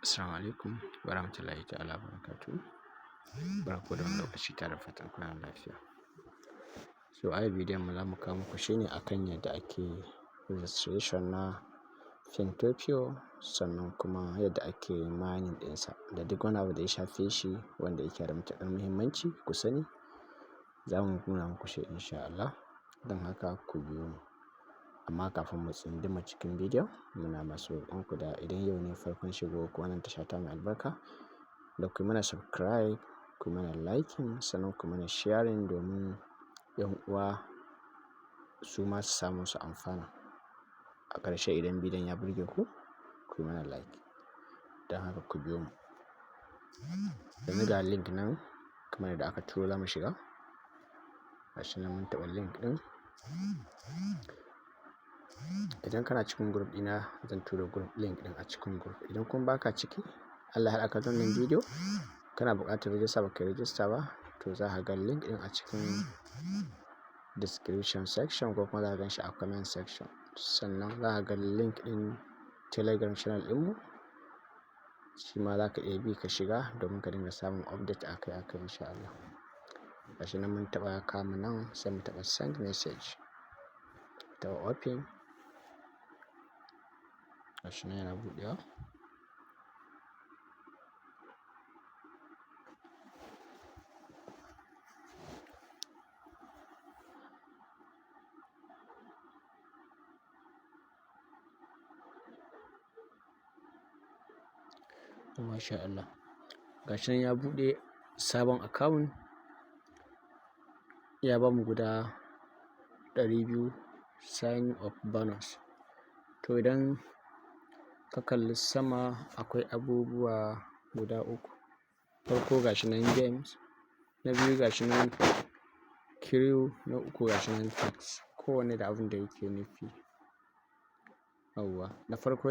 Assalamu alaikum warahmatullahi ta'ala wabarakatuh. Barkanku da wannan lokaci, tare da fatan kuna lafiya. So a yau bidiyon mu za mu kawo muku shine akan yadda ake registration na Fintopio, sannan kuma yadda ake mining ɗinsa da duk wani abu da ya shafe shi wanda yake da matuƙar muhimmanci ku sani. Za mu nuna muku shi insha Allah. Don haka ku biyo mu. Amma kafin mu tsunduma cikin bidiyon, muna masu roƙonku da idan yau ne farkon shigowar ku wannan tasha ta mai albarka, da ku mana subscribe, ku mana liking, sannan ku mana sharing domin 'yan uwa su ma su samu su amfana. A ƙarshe, idan bidiyon ya burge ku, ku mana like. Don haka ku biyo mu. Yanzu ga link nan kamar yadda aka turo, za mu shiga. Gashi nan mun taɓa link ɗin. Idan kana cikin group ɗina, zan tura group link ɗin a cikin group. Idan kuma baka ciki, Allah ya haɗa ka da wannan bidiyo, kana buƙatar register ba ka register ba, to za ka ga link ɗin a cikin description section ko kuma za ka gan shi a comment section. Sannan za ka ga link ɗin Telegram channel ɗinmu. Shi ma za ka iya bi ka shiga domin ka dinga samun update akai akai insha Allah. Gashi nan mun taɓa, ya kawo nan, sai mu taɓa send message. Taɓa open. Gashi nan yana buɗewa. Masha Allah. Gashi nan ya buɗe sabon account. Ya bamu guda 200 sign up bonus. To, idan ka kalli sama, akwai abubuwa guda uku. Farko gashi nan games, na biyu gashi nan crew, na uku gashi nan task. Kowanne da abin da yake nufi. Yauwa. Na farko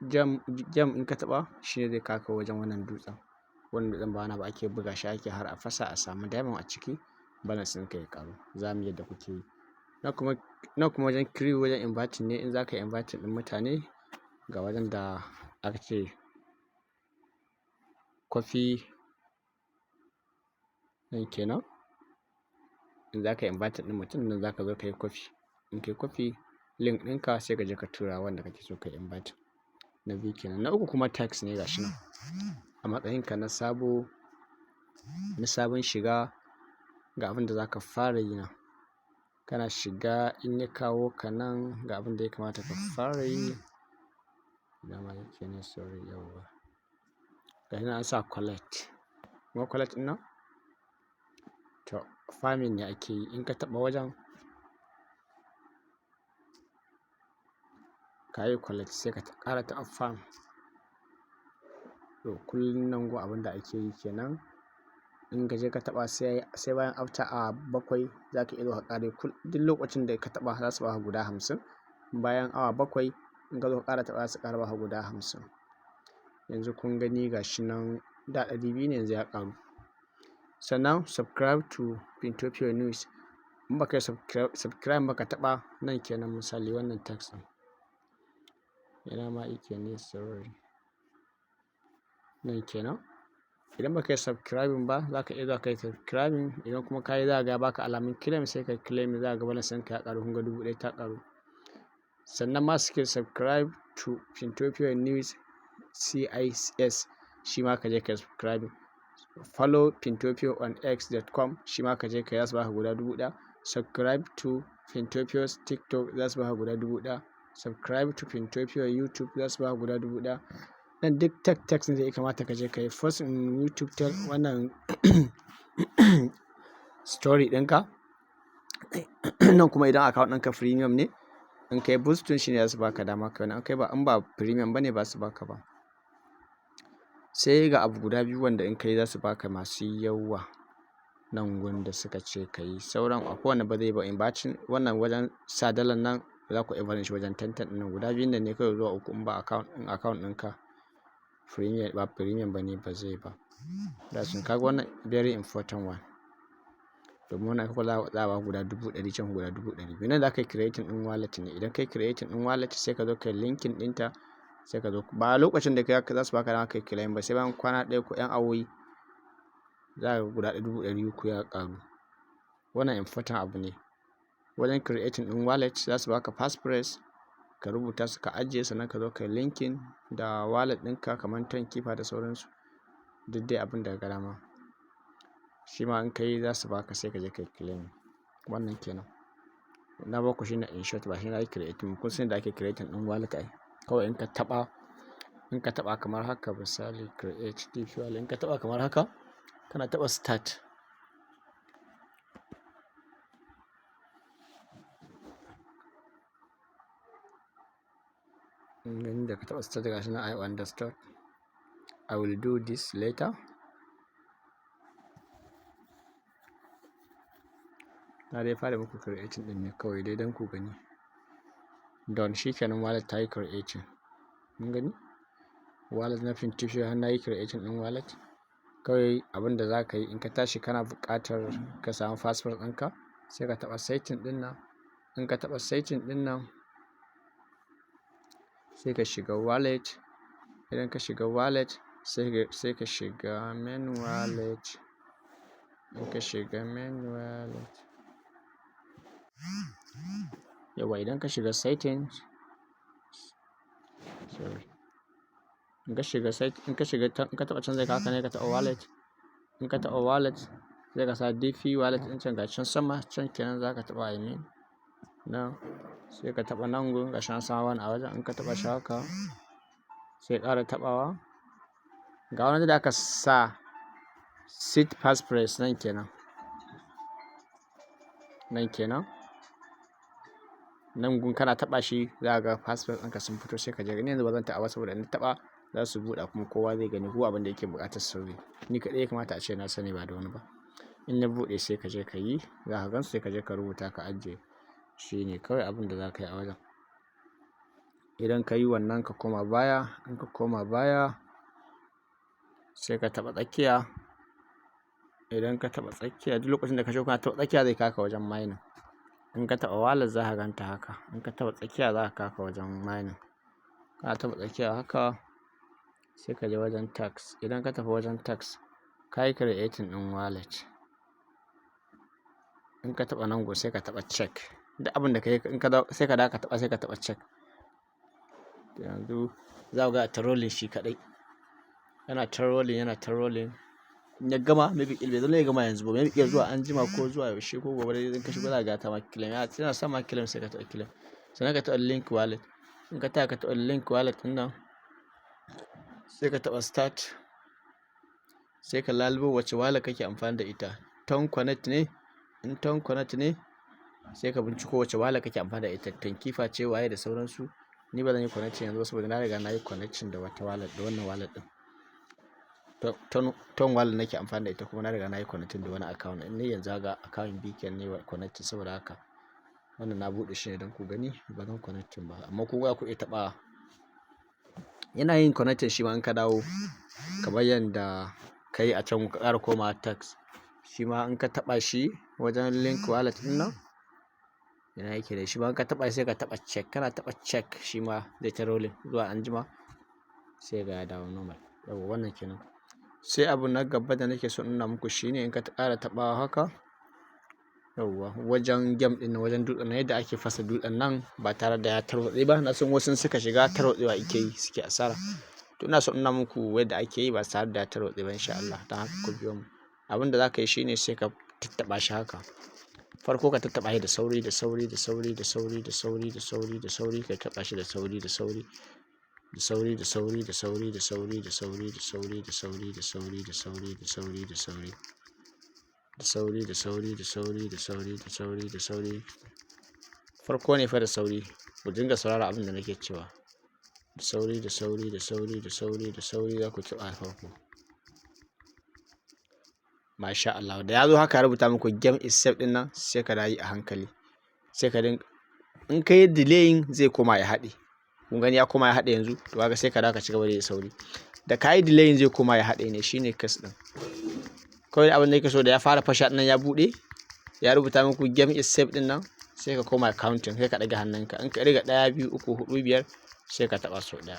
gem, in ka taɓa shi ne zai kawo ka wajen wannan dutsen. Wannan dutsen ba wani abu ake buga shi ake har a fasa a samu diamond a ciki, balance ɗinka ya ƙaru. Za muyi yadda kuke yi. Na kuma wajen crew, wajen inviting ne, in za ka yi inviting ɗin mutane, ga wajen da aka ce copy nan kenan. In za ka yi inviting ɗin mutum, nan za ka zo ka yi copy. In ka yi copy link ɗinka, sai ka je ka tura wanda kake so ka yi invite. Na biyu kenan. Na uku kuma task ne, gashi nan. A matsayinka na sabo, na sabon shiga, ga abin da za ka fara yi nan. Kana shiga, in ya kawo ka nan, ga abin da ya kamata ka fara yi. Ina ma yake ne? Sorry, yauwa. Gashi nan an sa collect. Kuma collect ɗin nan? To, farming ne ake yi. In ka taɓa wajen, ka yi collect, sai ka ƙara taɓa farm. To, kullum nan gun abin da ake yi kenan. In ka je ka taɓa, sai bayan after awa 7 za ka iya zuwa ka ƙara yi. Duk lokacin da ka taɓa, za su baka guda 50. Bayan awa 7, in ka zo ka ƙara taɓa, za su ƙara baka guda 50. Yanzu kun gani, gashi nan da 200 ne, yanzu ya ƙaru. Sannan subscribe to Fintopio News. In baka yi subscribe ba, ka taɓa nan kenan, misali wannan task ɗin. Ina ma yake ne? Sorry. Nan kenan. Idan baka yi subscribing ba, za ka iya zuwa ka yi subscribing. Idan kuma ka yi, za ka ga ya baka alamun claim, sai ka claim, za ka ga balance ɗinka ya ƙaru. Kun ga 1000 ta ƙaru. Sannan ma skill subscribe to Fintopio News CIS, shi ma ka je ka yi subscribing. Follow Fintopio on x.com, shi ma ka je ka yi, za su baka guda 1000. Subscribe to Fintopio's TikTok, za su baka guda 1000. Subscribe to Fintopio YouTube, za su baka guda 1000. Nan duk task ne da ya kamata ka je ka yi. First in YouTube tel wannan story ɗinka. Nan kuma idan account ɗinka premium ne, in ka yi boosting shi ne za su baka dama ka yi wannan. In kai ba, in ba premium ba ne, ba su baka ba. Sai ga abu guda biyu wanda in ka yi za su baka masu yawa nan gun da suka ce ka yi. Sauran akwai wanda ba zai ba inviting, wannan wajen sa dalar nan za ku iya barin shi wajen ten ten ɗin nan, guda biyun nan ne kawai zuwa uku, in ba account, in account ɗinka premium ba premium ba ne, ba zai ba. That's kaga wannan very important one. Domin wannan kawai za a ba guda 100,000 can, guda 200,000. Nan za ka yi creating ɗin wallet ne. Idan ka yi creating ɗin wallet, sai ka zo ka yi linking ɗinta Sai ka zo, ba lokacin da kai za su baka dama kai claim ba, sai bayan kwana 1 ko 'yan awowi za ka ga guda 300,000 ya ƙaru. Wannan important abu ne. Wajen creating ɗin wallet za su baka passphrase, ka rubuta su ka ajiye, sannan ka zo ka yi linking da wallet ɗinka kamar Tonkeeper da sauransu. Duk dai abin da ka ga dama. Shi ma in ka yi za su baka, sai ka je ka yi claiming. Wannan kenan. Na baku shi ne in short, ba sai na yi creating. Kun san yadda ake creating ɗin wallet ai. Kawai in ka taɓa kamar haka, misali create DP wallet, in ka taɓa kamar haka, kana taɓa start. In da ka taɓa start, gashi nan "I understood. I will do this later." Na dai fara muku creating ɗin ne kawai dai don ku gani. Don shi kenan, wallet ta yi creating. Kun gani? Wallet na Fintech, har na yi creating ɗin wallet. Kawai abin da za ka yi in ka tashi kana buƙatar ka samu passphrase ɗinka, sai ka taɓa setting ɗin nan. In ka taɓa setting ɗin nan, sai ka shiga wallet. Idan ka shiga wallet, sai ka shiga main wallet. In ka shiga main wallet, yauwa, idan ka shiga settings, sorry. In ka shiga set, in ka shiga, in ka taɓa can zai kawo ka ne ka taɓa wallet. In ka taɓa wallet, sai ka sa DP wallet ɗin can, gashi can sama, can kenan za ka taɓa, I mean. Nan sai ka taɓa nan gun, gashi an sama wani a wajen. In ka taɓa shi haka, sai ƙara taɓawa. Ga wani da aka sa seed passphrase, nan kenan. Nan kenan. Nan gun kana taɓa shi za ka ga passphrase ɗinka sun fito, sai ka je. Ni yanzu ba zan taɓa ba saboda in na taɓa za su buɗe kuma kowa zai gani ko abin da yake buƙatar sirri. Ni kaɗai ya kamata ace na sani, ba da wani ba. In na buɗe, sai ka je ka yi, za ka gan su, sai ka je ka rubuta ka ajiye. Shi ne kawai abin da za ka yi a wajen. Idan ka yi wannan, ka koma baya, in ka koma baya, sai ka taɓa tsakiya. Idan ka taɓa tsakiya, duk lokacin da ka shigo kana taɓa tsakiya zai kawo ka wajen mining. In ka taɓa wallet za ka gan ta haka. In ka taɓa tsakiya za ka kawo ka wajen mining. Kana taɓa tsakiya haka, sai ka je wajen task. Idan ka tafi wajen task, ka yi creating ɗin wallet. In ka taɓa nan gun, sai ka taɓa check. Duk abin da ka yi, in ka dawo sai ka dawo ka taɓa, sai ka taɓa check. Yanzu za ku ga ta rolling shi kaɗai. Yana ta rolling, yana ta rolling. In ya gama, maybe ƙila bai zama ya gama yanzu ba. Maybe ƙila zuwa anjima ko zuwa yaushe ko gobe dai, in ka shigo za ka ga ta ma claim. Yana sa ma claim, sai ka taɓa claim. Sannan ka taɓa link wallet. In ka taɓa, ka taɓa link wallet ɗin nan, sai ka taɓa start. Sai ka lalubo wacce wallet kake amfani da ita. Ton Connect ne? In Ton Connect ne, sai ka binciko wacce wallet kake amfani da ita. Tonkeeper ce, waye da sauransu. Ni ba zan yi connection yanzu ba saboda na riga na yi connection da wata wallet, da wannan wallet ɗin. Ton wallet nake amfani da ita kuma na riga na yi connecting da wani account. In ni yanzu haka account biyu kenan nayi connecting, saboda haka wannan na buɗe shi ne don ku gani, ba zan connecting ba. Amma ku za ku iya taɓa. Yana yin connecting shi ma, in ka dawo kamar yanda ka yi a can, ka ƙara komawa task. Shi ma in ka taɓa shi wajen link wallet ɗin nan, ina yake da shi ma, in ka taɓa shi sai ka taɓa check. Kana taɓa check, shi ma zai ta rolling zuwa anjima sai ga ya dawo normal. Yauwa, wannan kenan. Sai abu na gaba da nake so in nuna muku shine in ka ƙara taɓawa haka, yauwa, wajen game ɗin nan, wajen dutsen nan, yadda ake fasa dutsen nan ba tare da ya tarwatse ba. Na san wasu suka shiga tarwatsewa yake yi, suke asara. To, ina so in nuna muku yadda ake yi ba tare da ya tarwatse ba in sha Allah. Don haka ku biyo mu. Abin da za ka yi shine sai ka tattaɓa shi haka. Farko ka tattaɓa shi da sauri, da sauri, da sauri, da sauri, da sauri, da sauri, da sauri. Ka taɓa shi da sauri, da sauri, da sauri, da sauri, da sauri, da sauri, da sauri, da sauri, da sauri, da sauri, da sauri, da sauri, da sauri, da sauri, da sauri, da sauri, da sauri, da sauri, da sauri. Farko ne fa da sauri. Ku dinga saurara abin da nake cewa. Da sauri, da sauri, da sauri, da sauri, da sauri za ku taɓa farko. Masha Allah. Da ya zo haka ya rubuta muku "game is safe" ɗin nan, sai ka yi a hankali. Sai ka dinga, in ka yi delaying zai koma ya haɗe. Kun gani, ya koma ya haɗe yanzu. To kaga sai ka dawo ka ci gaba da yi sauri. Da ka yi delaying zai koma ya haɗe ne, shine case ɗin. Kawai abin da yake so, da ya fara fashe ɗin nan, ya buɗe, ya rubuta muku "game is safe" ɗin nan, sai ka koma counting, sai ka ɗaga hannunka. In ka ɗiga ɗaya, biyu, uku, huɗu, biyar, sai ka taɓa sau ɗaya.